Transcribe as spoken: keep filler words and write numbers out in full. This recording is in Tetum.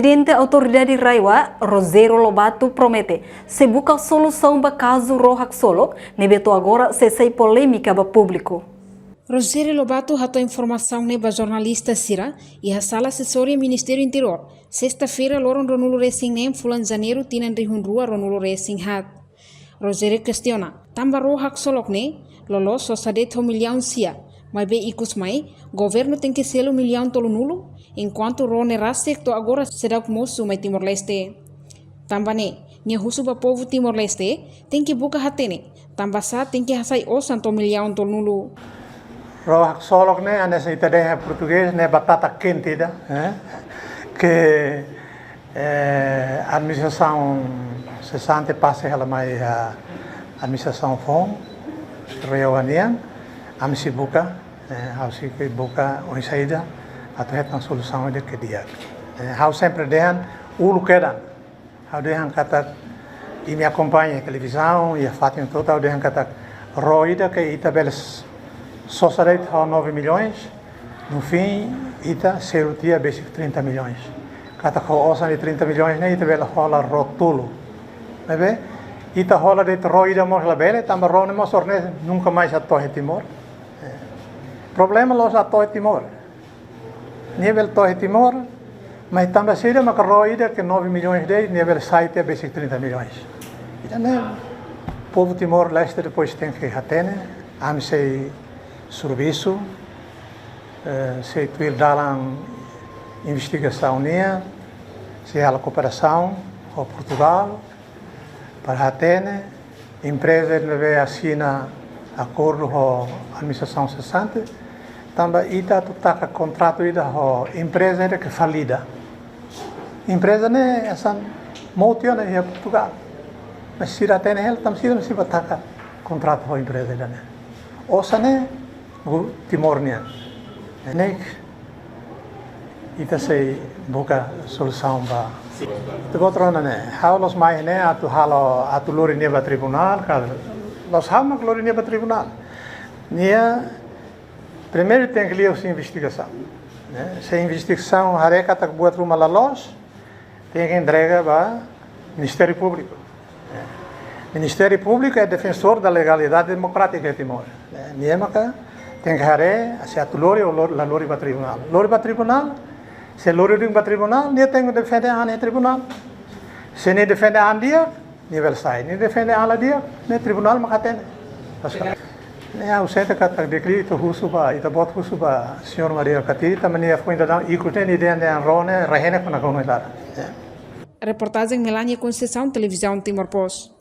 Prezidente Autoridade RAEOA, Rogério Lobato, promete sei buka solusaun ba kazu ró haksolok ne'ebé to'o agora sei sai polémika ba públiku. Rogério Lobato hato'o informasaun ne'e ba jornalista sira iha sala Asesória Ministériu Interiór, sesta-feira, loron ruanulu-resin-neen fulan Janeiru tinan rihun rua ruanulu-resin-haat. Rogério kestiona, tanba ró haksolok ne'e loloos sosa de'it ho millaun sia, maibé ikus mai governu tenke selu millaun tolunulu, enkuantu ró ne'e rasik to'o agora seidauk mosu mai Timor-Leste. Tanba ne'e, nia husu ba povu Timor-Leste tenke buka hatene, tanbasá tenke hasai osan to'o millaun tolunulu. Ró haksolok ne'e, hanesan ita dehan portugés ne'e batata quente ida, eh? Ke, eh, administrasaun sesante pasa hela mai, ah, administrasaun foun, RAEOA nian, ami sei buka, eh, ha'u sei buka oinsá ida atu hetan solusaun ida ke di'ak. Eh, ha'u sempre dehan, uluk kedan, ha'u dehan katak, imi akompaña televizaun, iha fatin hotu-hotu, ha'u dehan katak, ró ida ke ita bele s-, sosa de'it ho nove milhões, no fim, ita selu tiha besik trinta milhões. Katak ho osan de trinta milhões ne'e, ita bele hola ró tolu. Maibé, ita hola de'it ró ida mós labele, tanba ró ne'e mós sira-ne'e nunka mais atu to'o iha Timor. Eh, problema la'ós atu to'o iha Timor. Nia bele to'o iha Timor, mas tanba saida maka ró ida ke nove milhões de'it, nia bele sai tiha besik trinta milhões. Ida-ne'e, povu Timor-Leste depois tenke hatene, ami sei servisu, eh, sei tuir dalan investigasaun nian, sei halo kooperasaun ho Portugál, para hatene, empreza ne'ebé asina akordu ho administrasaun sesante, tanba ita atu taka kontratu ida ho empreza ida ke falida. Empreza ne'e hanesan mout tiha ona iha Portugál. Mas sira hatene hela, tanba sira mós sei bá taka kontratu ho empreza ida-ne'e. Osan ne'e, gu-, Timor nian. Ne'e ita sei buka solusaun ba. Ita-boot rona ne'e, ha'u la'ós mai ne'e atu halo, atu lori nia ba tribunál, ka la'ós ha'u mak lori nia ba tribunál. Nia primeiru tenke liuhusi investigasaun, ne'e? Se investigasaun haree katak buat ruma la loos, tenke entrega ba Ministériu Públiku. Ministériu Públiku é defensór da legalidade democrática em Timor. Nia maka tenke haree se atu lori ou lori, la lori ba tribunál. Lori ba tribunál, se lori duni ba tribunál, nia tenke defende an iha tribunál. Se nia defende an di'ak, nia bele sai. Nia defende an la di'ak, ne'e tribunál maka hatene. Ne'e ha'u sente katak di'ak liu ita husu ba, ita-boot husu ba señór Mari Alkatiri, tanba nia foin daudaun ikus ne'e nia dehan dehan ró ne'e rai-henek ona komunidade. Reportajen Melania Conceição, Televizaun Timor Post.